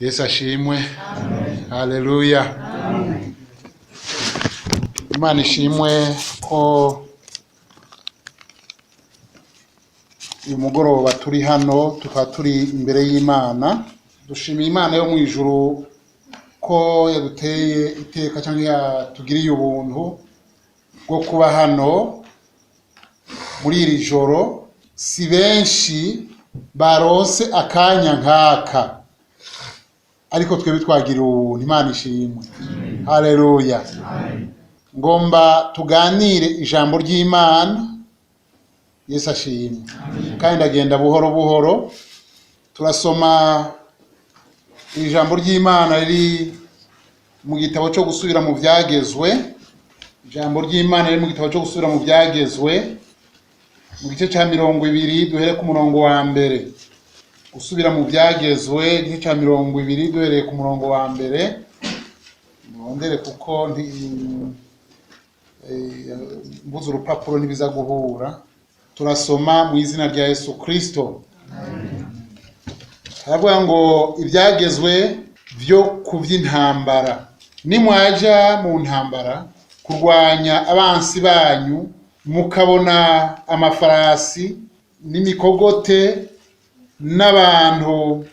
Yesu ashimwe. Haleluya. Imana ishimwe ko uyu mugoroba turi hano, tukaba turi imbere y'Imana. Dushimiye Imana yo mu ijuru ko yaduteye iteka cyangwa yatugiriye ubuntu bwo kuba hano muri iri joro. Si benshi baronse akanya nk'aka, ariko twebwe twagiriwe ubuntu. Imana ishimwe. Haleluya. Ngomba tuganire ijambo ry'Imana. Yesu ashimwe. Kandi ndagenda buhoro buhoro. Turasoma ijambo ry'Imana riri mu gitabo cyo gusubira mu byagezwe. Ijambo ry'Imana riri mu gitabo cyo gusubira mu byagezwe, mu gice cya 20, duhere ku murongo wa mbere. Gusubira mu byagezwe, igice cya 20, duhereye ku murongo wa mbere. Murondere kuko mbuze urupapuro ntibiza guhura. Turasoma mu izina rya Yesu Kristo. Haravuga ngo: "Ibyagezwe byo ku by'intambara. Nimwaja mu ntambara kurwanya abansi banyu, mukabona amafarasi n'imikogote n'abantu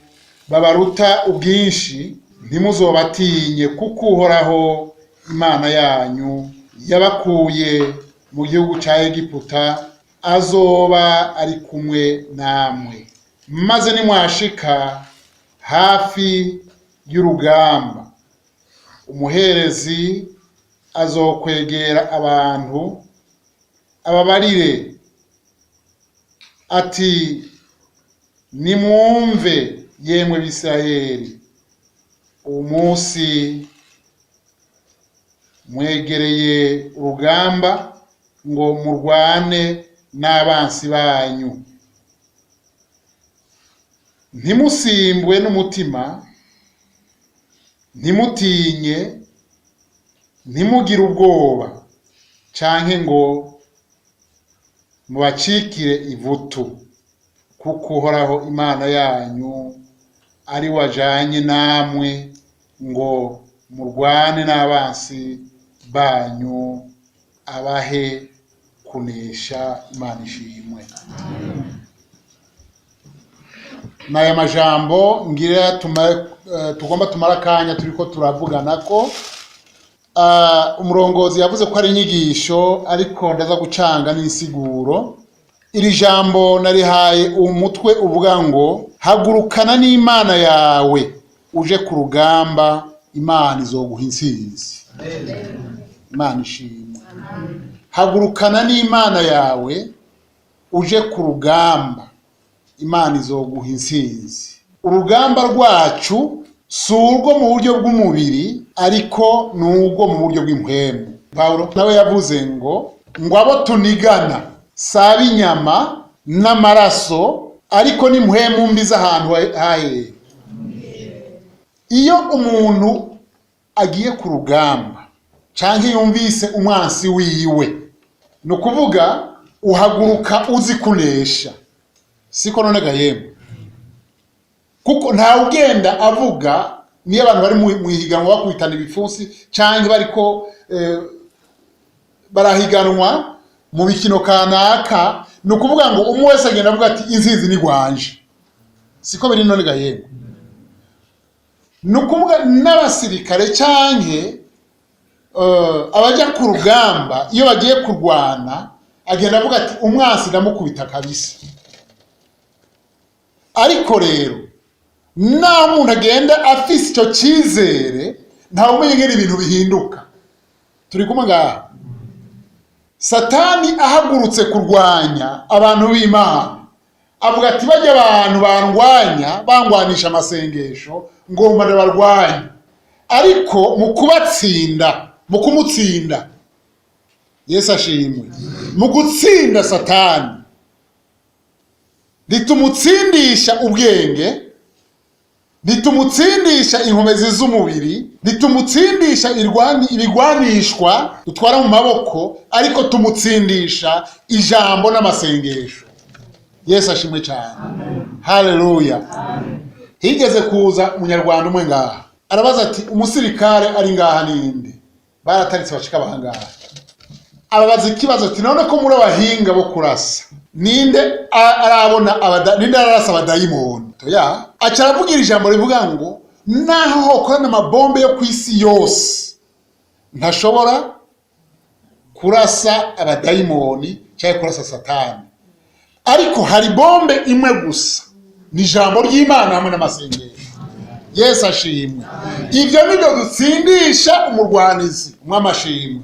babaruta ubwinshi, ntimuzobatinye, kuko Uhoraho Imana yanyu yabakuye mu gihugu cya Egiputa azoba ari kumwe namwe. Maze nimwashika hafi y'urugamba, umuherezi azokwegera abantu ababarire ati: 'Nimwumve, yemwe Bisirayeli, uwo munsi mwegereye urugamba ngo murwane n'abansi banyu. Ntimusimbwe n'umutima, ntimutinye, ntimugire ubwoba canke ngo mubacikire ivutu, kuko Uhoraho Imana yanyu ari wajanye namwe ngo murwane n'abansi banyu, abahe kunesha.'" Imana ishimwe. N'aya majambo ngira tugomba tumara akanya turiko turavugana ko umurongozi yavuze ko ari inyigisho, ariko ndaza gucanga n'insiguro. Iri jambo narihaye umutwe uvuga ngo: "Hagurukana n'Imana yawe uje ku rugamba, Imana izoguha intsinzi." Imana ishimwe. Hagurukana n'Imana yawe uje ku rugamba, Imana izoguha intsinzi. Urugamba rwacu si urwo mu buryo bw'umubiri, ariko ni urwo mu buryo bw'impwemu. Pawulo nawe yavuze ngo abo tunigana si ab'inyama n'amaraso, ariko n'impwemu mbi z'ahantu hahera. Iyo umuntu agiye ku rugamba canke yumvise umwansi wiwe, ni ukuvuga uhaguruka uzi kunesha, siko none ga yemwe? Kuko ntawe ugenda avuga, niyo abantu bari mu ihiganwa bakubitana ibipfunsi canke bariko barahiganwa mu mikino kanaka, ni ukuvuga ngo umwe wese agenda avuga ati: "Intsinzi ni gwanje." Siko biri none ga yemwe? Ni ukuvuga n'abasirikare canke abajya ku rugamba, iyo bagiye kurwana agenda avuga ati: "Umwansi ndamukubita kabisa." Ariko rero naho umuntu agenda afise icyo cyizere, ntawe umenya ingene ibintu bihinduka. Turi kumwe ngaha? Satani ahagurutse kurwanya abantu b'Imana, avuga ati: "Bajya abantu bandwanya, bangwanisha amasengesho, ngomba ndabarwanya." Ariko mu kubatsinda, mu kumutsinda, Yesu ashimwe, mu gutsinda Satani ntitumutsindisha ubwenge, ntitumutsindisha inkomezi z'umubiri, ntitumutsindisha ibigwanishwa dutwara mu maboko, ariko tumutsindisha ijambo n'amasengesho. Yesu ashimwe cyane. Haleluya. Higeze kuza umunyarwanda umwe ngaha, arabaza ati: "Umusirikare ari ngaha ninde?" Barataritse bashika bangaha. Ababaza ikibazo ati: "None ko muri abahinga bo kurasa, ninde arabona ninde ararasa abadayimoni?" Ya, aca aravugira ijambo rivuga ngo naho hokorana amabombe yo ku isi yose, ntashobora kurasa abadayimoni cyangwa kurasa Satani, ariko hari bombe imwe gusa, ni ijambo ry'Imana hamwe n'amasengesho. Yesu ashimwe. Ibyo nibyo dutsindisha umurwanizi. Umwami ashimwe.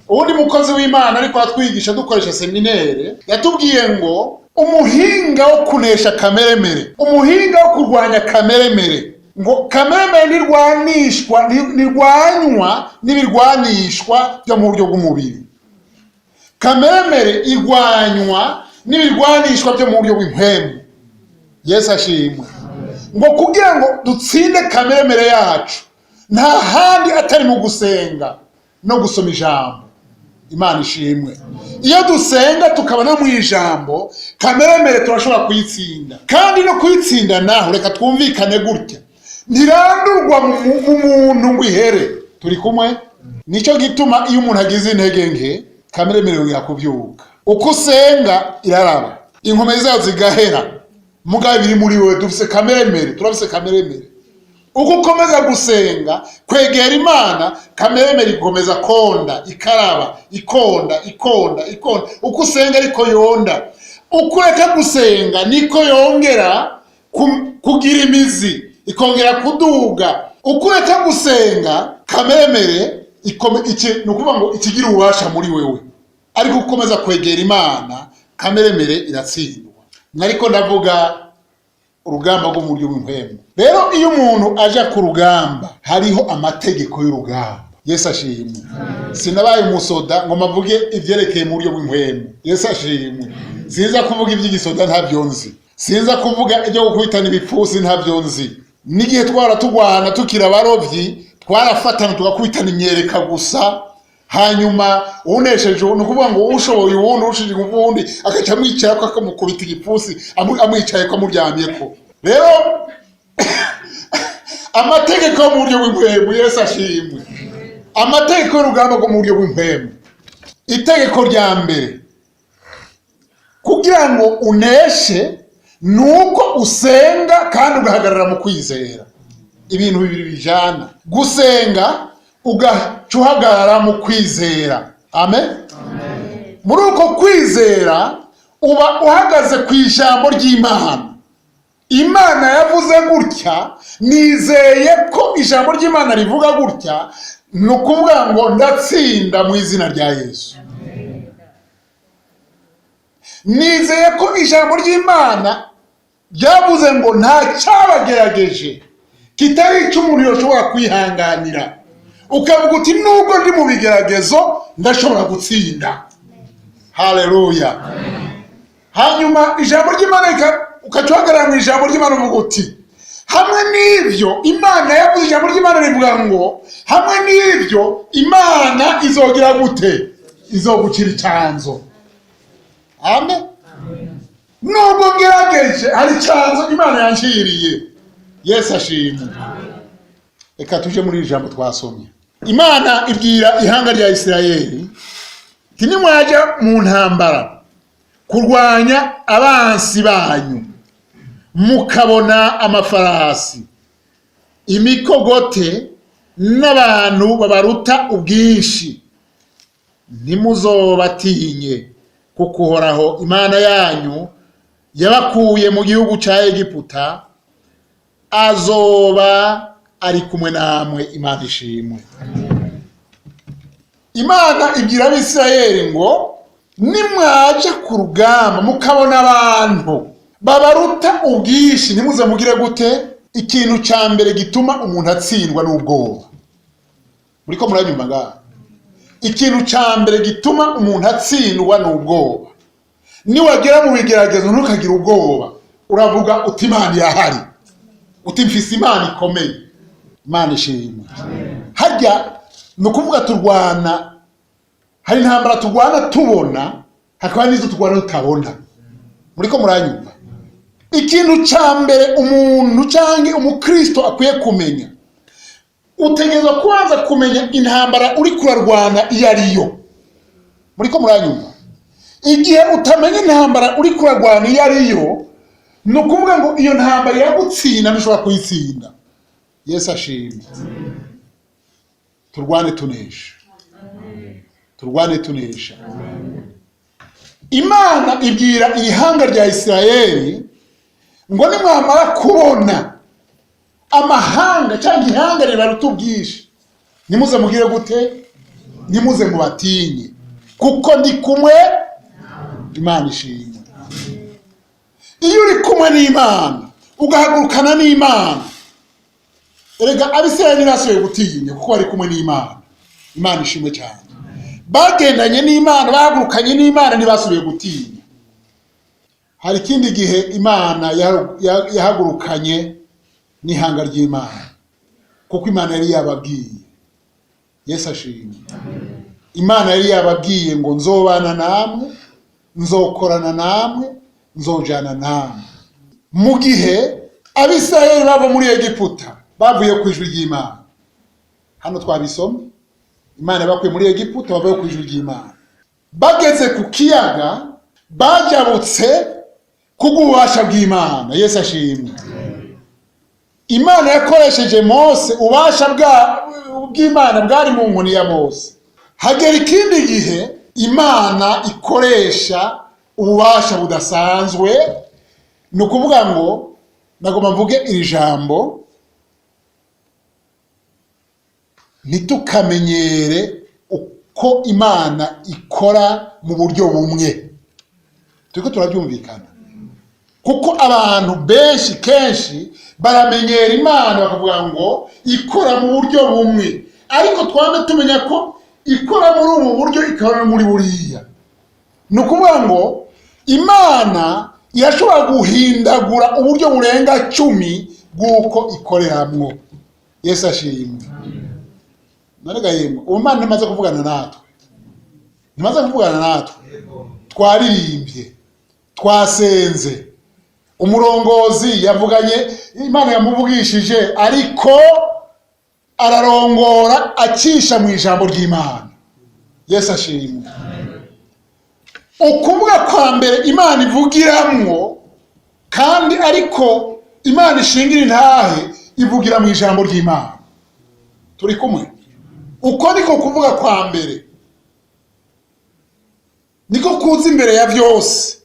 Uwundi mukozi w'Imana ariko atwigisha dukoresha séminaire yatubwiye ngo umuhinga wo kunesha kameremere, umuhinga wo kurwanya kameremere, ngo kameremere ntirwanishwa, ntirwanywa n'ibirwanishwa byo mu buryo bw'umubiri. Kameremere irwanywa n'ibirwanishwa byo mu buryo bw'impwemu. Yesu ashimwe. Ngo kugira ngo dutsinde kameremere yacu, nta handi atari mu gusenga no gusoma ijambo. Imana ishimwe. Iyo dusenga tukabona mu ijambo, kameremere turashobora kuyitsinda. Kandi no kuyitsinda naho, reka twumvikane gutya, ntirandurwa mu muntu ngo ihere. Turi kumwe? Nicyo gituma iyo umuntu agize intege nke, kameremere yongera kubyuka. Uko usenga iraraba, inkomezi zayo zigahera, mugabo biri muri wewe. Dufise kameremere, turafise kameremere. Uko ukomeza gusenga, kwegera Imana, kameremere ikomeza konda, ikaraba, ikonda, ikonda, ikonda. Uko usenga ariko yonda, uko ureka gusenga niko yongera kugira imizi, ikongera kuduga. Uko ureka gusenga, kameremere iki, ni ukuvuga ngo ikigira ububasha muri wewe. Ariko ukomeza kwegera Imana, kameremere iratsindwa. Ariko ndavuga urugamba rwo mu buryo bw'impwemu. Rero iyo umuntu aja ku rugamba, hariho amategeko y'urugamba. Yesu ashimwe. Sinabaye umusoda ngo mavuge ivyerekeye mu buryo bw'impwemu. Yesu ashimwe. Sinza kuvuga ivy'igisoda, ntabyo nzi. Sinza kuvuga ibyo gukubitana ibipfusi, ntabyo nzi. N'igihe twara tugwana tukiri abarovyi, twarafatana tugakubitana imyereka gusa. Hanyuma unesheje, ni ukuvuga ngo ushoboye uwundi, ushije uwundi, agaca amwicara ko akamukubita igipfunsi, amwicaye ko amuryamyeko. Rero amategeko yo mu buryo bw'impwemu, Yesu ashimwe, amategeko y'urugamba rwo mu buryo bw'impwemu. Itegeko rya mbere kugira ngo uneshe ni uko usenga kandi ugahagarara mu kwizera. Ibintu bibiri bijana: gusenga, ugaca uhagarara mu kwizera. Amen. Muri uko kwizera uba uhagaze ku ijambo ry'Imana. Imana yavuze gutya, nizeye ko ijambo ry'Imana rivuga gutya, ni ukuvuga ngo ndatsinda mu izina rya Yesu. Nizeye ko ijambo ry'Imana ryavuze ngo nta cyabagerageje kitari icyo umuntu yoshobora kwihanganira. Ukavuga uti: "Nubwo ndi mu bigeragezo, ndashobora gutsinda." Haleluya. Hanyuma ijambo ry'Imana, ukaca uhagarara mu ijambo ry'Imana, uvuga uti: "Hamwe n'ibyo Imana yavuze, ijambo ry'Imana rivuga ngo hamwe n'ibyo Imana izogira gute? Izogukira icyanzo." Amen. Nubwo ngerageje, hari icyanzo Imana yanciriye. Yesu ashimwe. Reka tuje muri iri jambo twasomye. Imana ibwira ihanga rya Isirayeli iti: "Nimwajya mu ntambara kurwanya abansi banyu, mukabona amafarasi, imikogote n'abantu babaruta ubwinshi, ntimuzobatinye, kuko Uhoraho Imana yanyu yabakuye mu gihugu cya Egiputa azoba ari kumwe namwe." Imana ishimwe. Imana ibwira Abisirayeli ngo: "Nimwaja ku rugamba mukabona abantu babaruta ubwinshi, ntimuze mugire gute?" Ikintu cya mbere gituma umuntu atsindwa n'ubwoba. Muriko muranyumva ngaha? Ikintu cya mbere gituma umuntu atsindwa n'ubwoba. Niwagera mu bigeragezo, ntukagire ubwoba. Uravuga uti: "Imana irahari," uti: "Mfise Imana ikomeye." Imana ishimwe. Harya ni ukuvuga turwana, hari intambara turwana tubona, hakaba n'izo turwana tutabona. Muriko muranyumva? Ikintu cya mbere umuntu cyangwa umukristo akwiye kumenya, utegerezwa kubanza kumenya intambara uri kurarwana iyo ariyo. Muri ko muranyumva? Igihe utamenya intambara uri kurarwana iyo ariyo, ni ukuvuga ngo iyo ntambara iragutsinda, ntushobora kuyitsinda. Yesu ashimwe. Turwane tunesha, turwane tunesha. Imana ibwira ihanga rya Isirayeli ngo nimwamara kubona amahanga cyangwa ihanga ribaruta ubwinshi, nimuze mugire gute? Nimuze mubatinye, kuko ndi kumwe. Imana ishimwe. Iyo uri kumwe n'Imana, ugahagurukana n'Imana, erega Abisirayeli ntibasubiye gutinya kuko bari kumwe n'Imana. Imana ishimwe cyane. Bagendanye n'Imana, bahagurukanye n'Imana, ntibasubiye gutinya. Hari ikindi gihe Imana yahagurukanye n'ihanga ry'Imana, kuko Imana yari yababwiye. Yesu ashimwe. Imana yari yababwiye ngo nzobana namwe, nzokorana namwe, nzojana namwe. Mu gihe Abisirayeli bava muri Egiputa, bavuye ku ijwi ry'Imana. Hano twabisomye, Imana yabakuye muri Egiputa, bavuye ku ijwi ry'Imana. Bageze ku kiyaga, bajabutse kubw'ububasha bw'Imana. Yesu ashimwe. Imana yakoresheje Mose, ububasha bw'Imana bwari mu nkoni ya Mose. Hagera ikindi gihe Imana ikoresha ububasha budasanzwe. Ni ukuvuga ngo nagomba mvuge iri jambo, ntitukamenyere uko Imana ikora mu buryo bumwe. Turiko turabyumvikana, kuko abantu benshi kenshi baramenyera Imana bakavuga ngo ikora mu buryo bumwe, ariko twame tumenya ko ikora muri ubu buryo, ikora muri buriya. Ni ukuvuga ngo Imana irashobora guhindagura uburyo burenga 10 bw'uko ikoreramwo. Yesu ashimwe. None yemwe, ubu Imana ntimaze kuvugana natwe, ntimaze kuvugana natwe. Twaririmbye, twasenze, umurongozi yavuganye, Imana yamuvugishije, ariko ararongora acisha mu ijambo ry'Imana. Yesu ashimwe. Ukuvuga kwa mbere Imana ivugiramwo, kandi ariko Imana ishingira intahe, ivugira mu ijambo ry'Imana. Turi kumwe? Uko niko kuvuga kwa mbere, niko kuza imbere ya byose.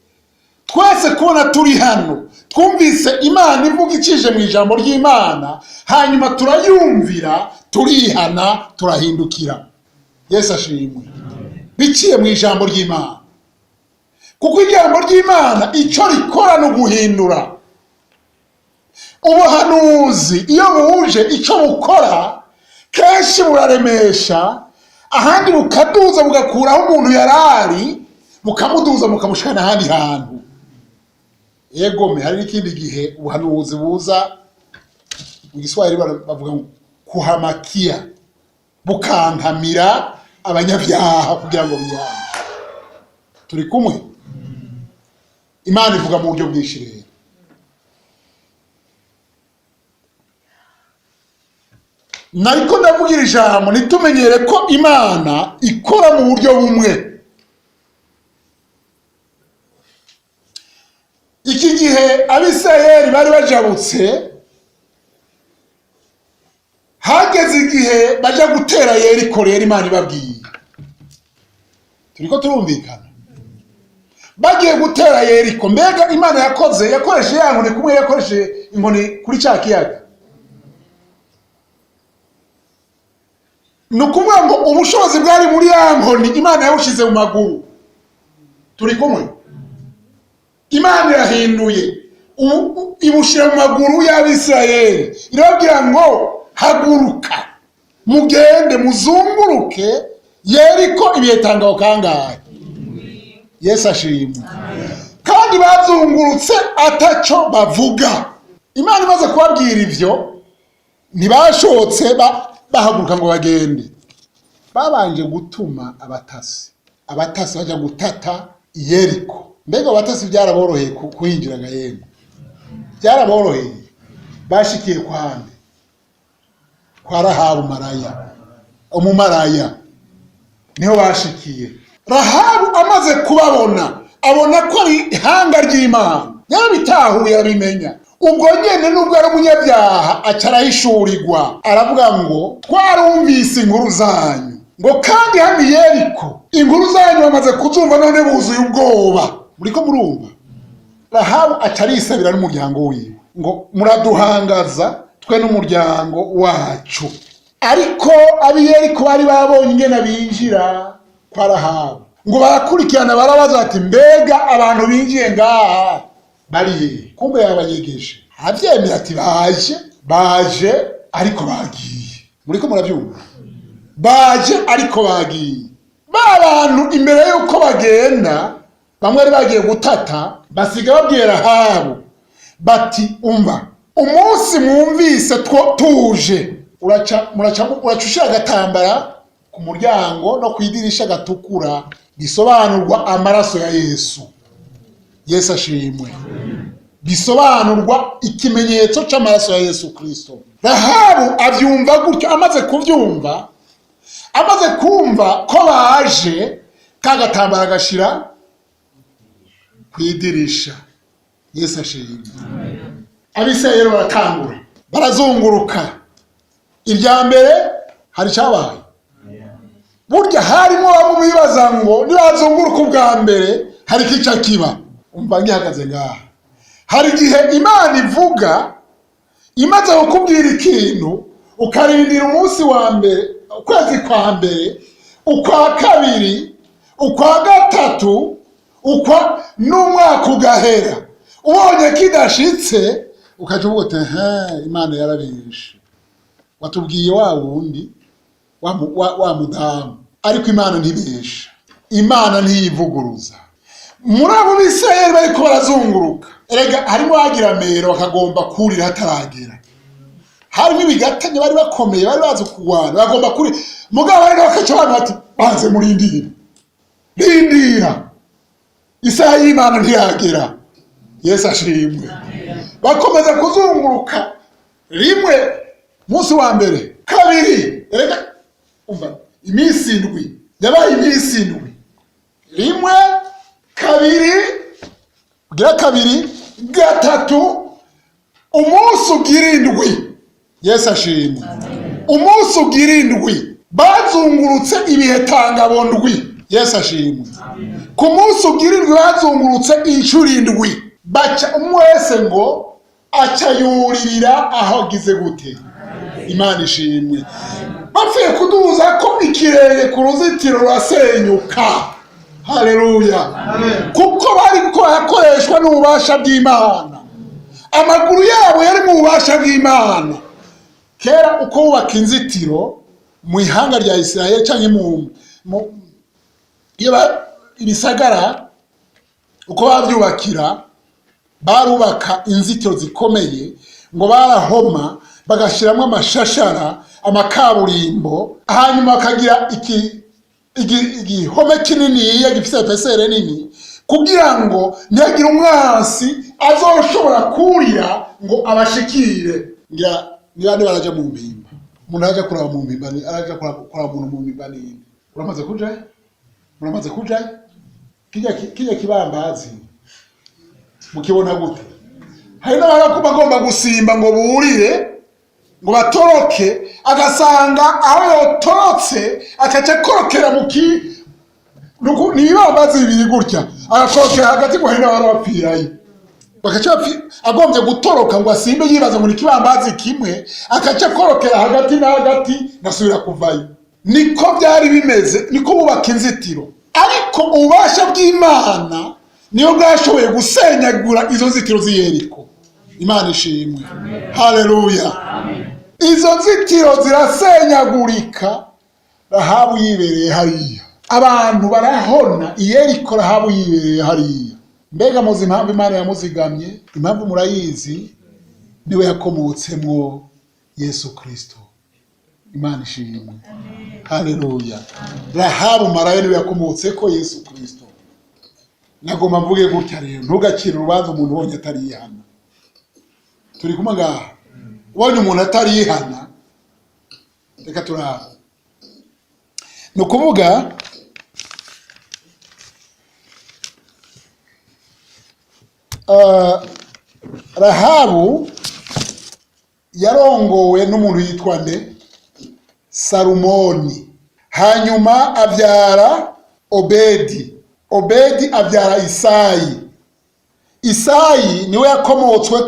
Twese kubona turi hano, twumvise Imana ivuga icije mu ijambo ry'Imana, hanyuma turayumvira, turihana, turahindukira. Yesu ashimwe. Biciye mu ijambo ry'Imana, kuko ijambo ry'Imana icyo rikora ni uguhindura. Ubuhanuzi iyo buje icyo bukora kenshi buraremesha, ahandi bukaduza, bugakuraho umuntu yarari, bukamuduza, bukamushikana ahandi hantu. Yegome. Hari n'ikindi gihe ubuhanuzi buza, mu Giswahili bavuga ngo kuhamakia, bukankamira abanyabyaha kugira ngo bihane. Turi kumwe? Imana ivuga mu buryo bwinshi rero. Nariko ndavugira ijambo, ntitumenyere ko Imana ikora mu buryo bumwe. Iki gihe Abisirayeli bari bajabutse, hageze igihe baja gutera Yeriko. Rero Imana ibabwiye, turiko turumvikana, bagiye gutera Yeriko. Mbega Imana yakoze, yakoresheje ya nkoni kumwe yakoresheje inkoni kuri cya kiyaga. Ni ukuvuga ngo ubushobozi bwari muri ya nkoni Imana yabushize mu maguru. Turi kumwe? Imana irahinduye, ibushira mu maguru y'Abisirayeli, irababwira ngo haguruka mugende muzunguruke Yeriko ibihe tangaho kangahe. Yesu ashimwe. Kandi bazungurutse ataco bavuga. Imana imaze kubabwira ivyo, ntibashotse bahaguruka ngo bagende. Babanje gutuma abatasi, abatasi baja gutata Yeriko. Mbega abatasi byaraboroheye kuhinjira gahembo. Byaraboroheye. Bashikiye kwande kwa Rahabu maraya, umumaraya niho bashikiye. Rahabu amaze kubabona abona ko ari ihanga ry'Imana, yarabitahuye arabimenya. Ubwo nyene nubwo ari umunyabyaha aca arahishurirwa, aravuga ngo twarumvise inkuru zanyu, ngo kandi hano i Yeriko inkuru zanyu bamaze kuzumva none buzuye ubwoba. Muriko murumva? Rahabu aca arisabira n'umuryango wiwe ngo muraduhangaza twe n'umuryango wacu. Ariko ab'i Yeriko bari babonye ingene binjira kwa Rahabu, ngo barakurikirana, barabaza bati mbega abantu binjiye ngaha bari hehe? Kumbe yabanyegeje, avyemera ati baje, baje ariko bagiye. Muriko muravyumva? Baje ariko bagiye. Ba bantu imbere y'uko bagenda, bamwe bari bagiye gutata, basiga babwira Rahabu bati umva, umunsi mwumvise two tuje, uraca muraca uraca ushira agatambara ku muryango no ku idirisha gatukura, bisobanurwa amaraso ya Yesu. Yesu ashimwe. Bisobanurwa ikimenyetso c'amaraso ya Yesu Kristo. Rahabu avyumva gutyo. Amaze kuvyumva, amaze kumva ko baje, ka gatambara gashira ku idirisha. Yesu ashimwe. Abisirayeli baratangura barazunguruka. Irya mbere hari icyabaye. Burya harimo bamwe bibaza ngo nibazunguruka ubwa mbere hari ikica kiba. Umva ngihagaze ngaha, hari igihe Imana ivuga, imaze kukubwira ikintu ukarindira umunsi wa mbere, ukwezi kwa mbere, ukwa kabiri, ukwa gatatu, ukwa n'umwaka ugahera, ubonye kidashitse ukaja uvuga uti he, Imana yarabishe, watubwiye wa wundi wa mudamu. Ariko Imana ntibesha, Imana ntiyivuguruza. Muri abo Bisirayeli bariko barazunguruka, erega harimo bagira mero bakagomba kurira hataragera. Harimo ibigatanya bari bakomeye, bari bazi kurwana, bagomba kuri mugabo bari bakaca abantu bati banze murindira, rindira, isaha y'Imana ntiragera. Yesu ashimwe. Bakomeza kuzunguruka rimwe, munsi wa mbere, kabiri, erega umva iminsi indwi yabaye iminsi indwi, rimwe, kabiri, ugira kabiri, gatatu, umunsi ugira indwi. Yesu ashimwe. Umunsi ugira indwi bazungurutse ibihe tangabo ndwi. Yesu ashimwe. Ku munsi ugira indwi bazungurutse inshuro indwi, baca umwe wese ngo aca yuririra aho agize gute. Imana ishimwe. Bapfuye kuduza ko ikirenge ku ruzitiro rurasenyuka. Haleluya. Kuko bari ko barakoreshwa n'ububasha bw'Imana, amaguru yabo yari mu bubasha bw'Imana. Kera uko wubaka inzitiro mu ihanga rya Isirayeli cyangwa mu iyo ibisagara uko bavyubakira, barubaka inzitiro zikomeye, ngo barahoma bagashyiramo amashashara, amakaburimbo, hanyuma bakagira igihome kininiya gifite épaisseur nini, kugira ngo ntihagire umwansi azoshobora kurira ngo abashikire. Ngira niba ni baraja mu mpimba, umuntu araja kuraba mu mpimba, araja kuraba umuntu mu mpimba nini. Uramaze kujayo? Muramaze kujayo? Kirya kibambazi mukibona gute? Hari n'ababa bagomba gusimba ngo burire, ngo batoroke, agasanga aho yotorotse akaca akorokera mu ki ni ibibambazi bibiri gutya, agakorokera hagati, ngo hari n'ababa bapfirayo. Bagaca agombye gutoroka ngo asimbe, yibaza ngo ni ikibambazi kimwe, akaca akorokera hagati na hagati, ngasubira kuvayo. Niko byari bimeze, niko bubaka inzitiro. Ariko ububasha bw'Imana niyo bwashoboye gusenyagura izo nzitiro z'i Yeriko. Imana ishimwe. Haleluya. Izo nzitiro zirasenyagurika, Rahabu yibereye hariya, abantu barahona i Yeriko, Rahabu yibereye hariya. Mbega muzi impamvu Imana yamuzigamye? Impamvu murayizi, niwe yakomotsemwo Yesu Kristo. Imana ishimwe. Haleluya. Rahabu maraya niwe yakomotseko Yesu Kristo. Nagomba mvuge gutya rero, ntugacire urubanza umuntu ubonye atariyihana. Turi kumwe ngaha? Ubonye umuntu atarihana, reka turabe. Ni ukuvuga Rahabu yarongowe n'umuntu yitwa nde? Salumoni. Hanyuma abyara Obedi, Obedi abyara Isayi, Isayi niwe yakomotswe,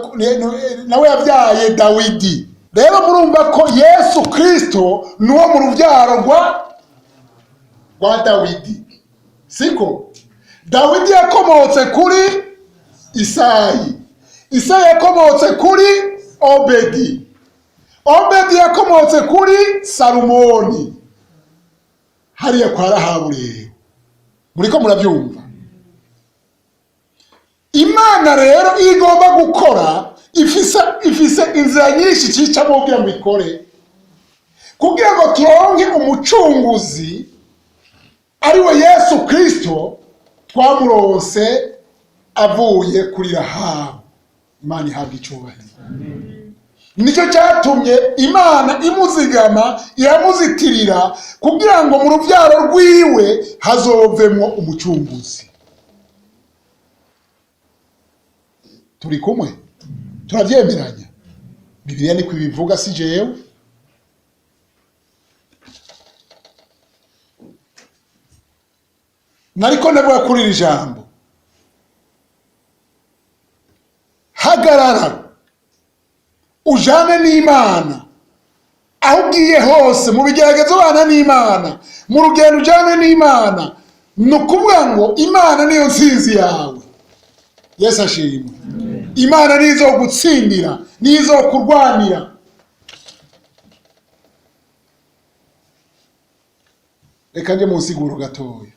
nawe yabyaye Dawidi. Rero murumva ko Yesu Kristo ni uwo mu rubyaro rwa Dawidi, siko? Dawidi yakomotse kuri Isayi, Isayi yakomotse kuri Obedi, Obedi yakomotse kuri Salumoni. Hariya kwa Rahabu rero muriko murabyumva. Imana rero iyo igomba gukora ifise inzira nyinshi icicamo kugira ngo ikore, kugira ngo turonke umucunguzi ari we Yesu Kristo. Twamuronse avuye kuri Rahabu. Imana ihabwa icyubahiro. Nicyo cyatumye Imana imuzigama, iramuzitirira kugira ngo mu rubyaro rwiwe hazovemwo umucunguzi. Turi kumwe? Turabyemeranya? Bibiliya niko ibivuga, si jewe. Nariko ndavuga kuri iri jambo: hagarara ujane n'Imana aho ugiye hose, mu bigeragezo ubana n'Imana, mu rugendo ujane n'Imana. Ni ukuvuga ngo Imana niyo nsinzi yawe. Yesu ashimwe. Imana niyo izogutsindira, niyo izokurwanira. Reka nje mu nsiguro gatoya.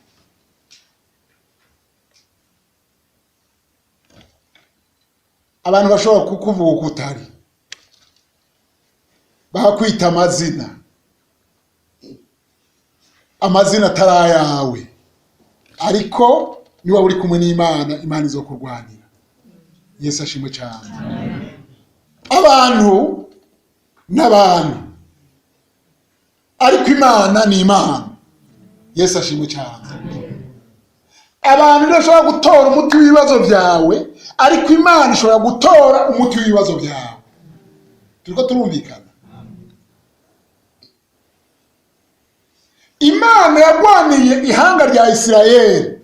Abantu bashobora kukuvuga uko utari, bakakwita amazina, amazina atari ayawe, ariko niba uri kumwe n'Imana, Imana izokurwanira. Yesu ashimwe cyane. Abantu n'abantu, ariko Imana ni Imana. Yesu ashimwe cyane. Abantu ntibashobora gutora umuti w'ibibazo byawe, ariko Imana ishobora gutora umuti w'ibibazo byawe. Turiko turumvikana? Imana yarwaniye ihanga rya Isirayeli,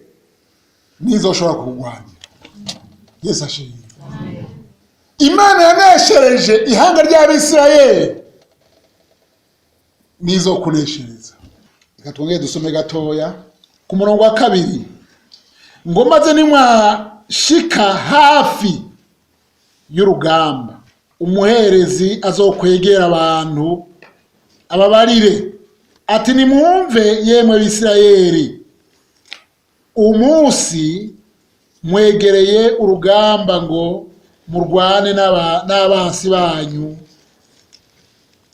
nizo ushobora kurwanira. Yesu ashimwe. Imana yaneshereje ihanga ry'Abisirayeli, nizo kuneshereza. Reka twongere dusome gatoya ku murongo wa 2, ngo: maze nimwashika hafi y'urugamba, umuherezi azokwegera abantu ababarire ati: nimwumve yemwe Bisirayeli, umunsi mwegereye urugamba ngo murwane n'abansi banyu,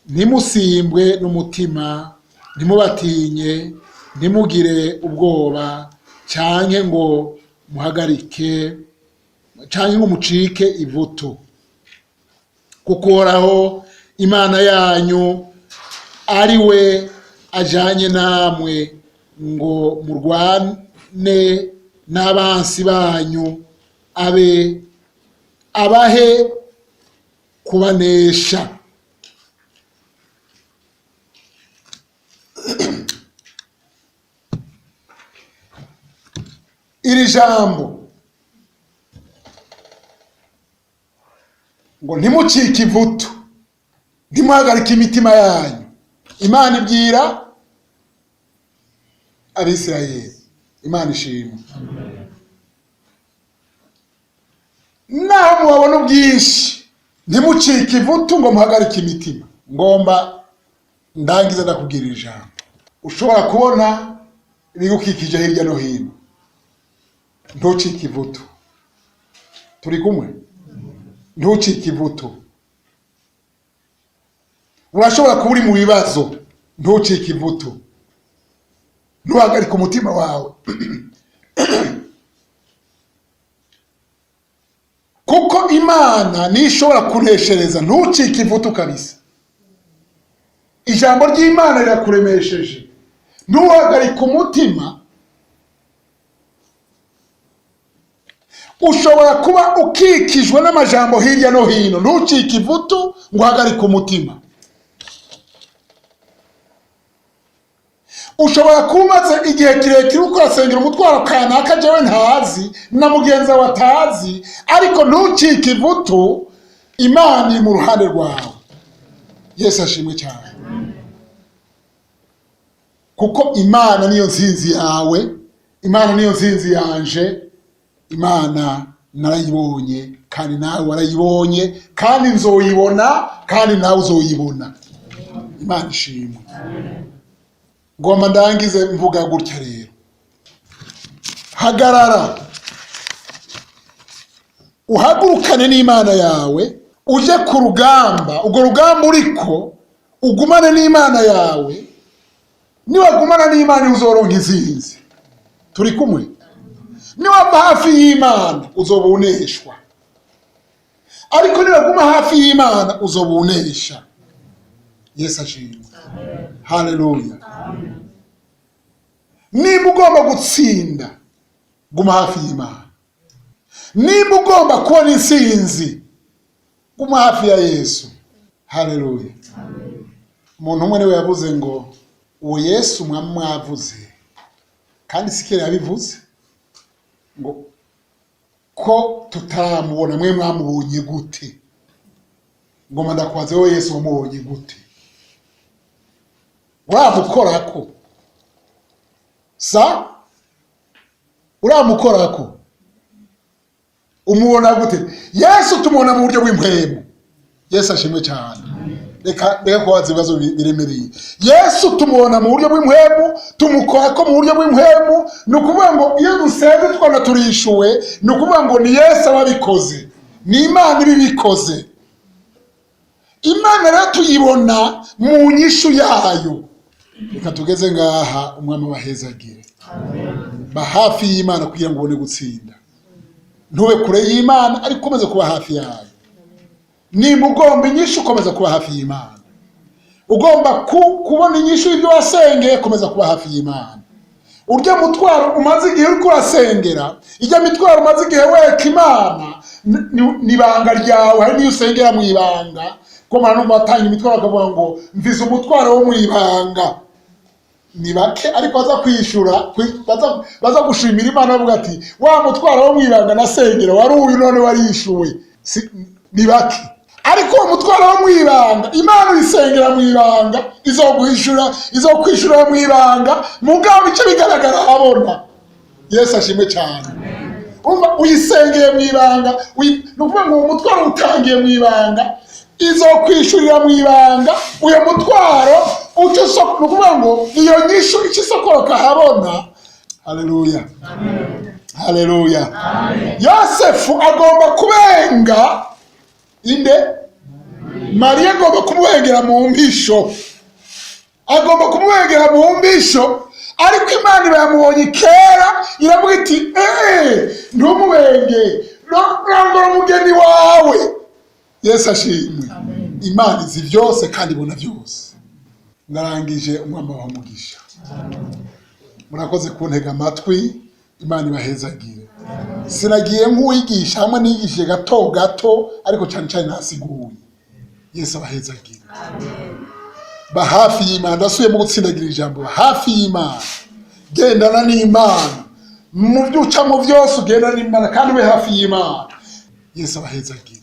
ntimusimbwe n'umutima, ntimubatinye, ntimugire ubwoba canke ngo muhagarike canke ngo mucike ivutu, kuko Uhoraho Imana yanyu ari we ajanye namwe ngo murwane n'abansi banyu, abe abahe kubanesha. Iri jambo ngo ntimucike ivutu, ntimuhagarike imitima yanyu, Imana ibwira Abisirayeli. Imana ishimwe. Naho mubabona ubwinshi, ntimucike ivutu ngo muhagarike imitima. Ngomba ndangize ndakubwira iri jambo: ushobora kubona ibigukikije hirya no hino, ntucike ivutu. Turi kumwe? Ntucike ivutu. Urashobora kuba uri mu bibazo, ntucike ivutu, ntuhagarike umutima wawe. Kuko Imana niyo ishobora kuneshereza. Ntucike ivutu kabisa. Ijambo ry'Imana rirakuremesheje, ntuhagarike umutima. Ushobora kuba ukikijwe n'amajambo hirya no hino, ntucike ivutu ngo uhagarike umutima. Ushobora kuba umaze igihe kirekire uriko urasengera umutwaro kanaka jewe ntazi na mugenzi wawe atazi, ariko ntucike ivutu, Imana iri mu ruhande rwawe. Yesu ashimwe cyane, kuko Imana niyo nsinzi yawe, Imana niyo nsinzi yanje. Imana narayibonye kandi nawe warayibonye, kandi nzoyibona kandi nawe uzoyibona. Imana ishimwe. Ngomba ndangize mvuga gutya rero: hagarara, uhagurukane n'Imana yawe, uje ku rugamba. Urwo rugamba uriko ugumane n'Imana yawe. Niwagumana n'Imana uzoronka intsinzi. Turi kumwe? Niwava hafi y'Imana uzoba uneshwa, ariko niwaguma hafi y'Imana uzoba unesha. Yesu ashimwe, haleluya. Nimba ugomba gutsinda, guma hafi y'Imana. Nimba ugomba kubona intsinzi, guma hafi ya Yesu. Haleluya. Umuntu umwe niwe yavuze ngo uwo Yesu mwavuze, kandi sikera yabivuze ngo ko tutaramubona, mwe mwamubonye gute? Ngoma ndakwaze, wowe Yesu wamubonye gute? Uramukorako sa? Uramukorako? Umubona gute? Yesu tumubona mu buryo bw'impwemu. Yesu ashimwe cyane. Reka kubaza ibibazo biremereye. Yesu tumubona mu buryo bw'impwemu, tumukorako mu buryo bw'impwemu. Ni ukuvuga ngo iyo dusenze tukabona turishuwe, ni ukuvuga ngo ni Yesu aba abikoze, ni Imana iba ibikoze. Imana rero tuyibona mu nyishu yayo. Reka tugeze ngaha, umwami abahezagire. Ba hafi y'Imana kugira ngo ubone gutsinda. Ntube kure y'Imana, ariko ukomeze kuba hafi yayo. Nimba ugomba inyishu, ukomeza kuba hafi y'Imana. Ugomba kubona inyishu y'ibyo wasengeye, komeza kuba hafi y'Imana. Urya mutwaro umaze igihe uriko urasengera, ijya mitwaro umaze igihe wereka Imana, ni ibanga ryawe. Hari n'iyo usengera mu ibanga, ko mara numva batanga imitwaro bakavuga ngo mvize umutwaro wo mu ibanga. Ni bake ariko baza kwishura, baza gushimira Imana bavuga ati wa mutwaro wo mu ibanga nasengera wari uyu, none warishuwe. Ni bake. Ariko uwo mutwaro wo mu ibanga, Imana uyisengera mu ibanga, izoguhishura, izokwishura mu ibanga, mugabo bice bigaragara abona. Yesu ashimwe cyane. Umva, uyisengeye mu ibanga, ni ukuvuga ngo uwo mutwaro utangiye mu ibanga, izokwishurira mu ibanga. Uyo mutwaro uca ni ukuvuga ngo iyo nyishu ica isokoroka ahabona. Haleluya, haleluya. Yosefu agomba kubenga inde? Mariya agomba kumubengera mu mpisho, agomba kumubengera mu mpisho. Ariko Imana iba yamubonye kera, iravuga iti ntumubenge, rongora umugeni wawe. Yesu ashimwe. Imana izi byose kandi ibona byose. Ndarangije, umwami abaha umugisha. Murakoze kuntega amatwi, Imana ibahezagire. Sinagiye nk'uwigisha, hamwe nigishije gato gato, ariko cyane cyane nasiguye. Yesu abahezagire. Ba hafi y'Imana. Ndasubiyemo gutsindagira ijambo, ba hafi y'Imana, gendana n'Imana mu byo ucamo byose, ugendana n'Imana kandi ube hafi y'Imana. Yesu abahezagire.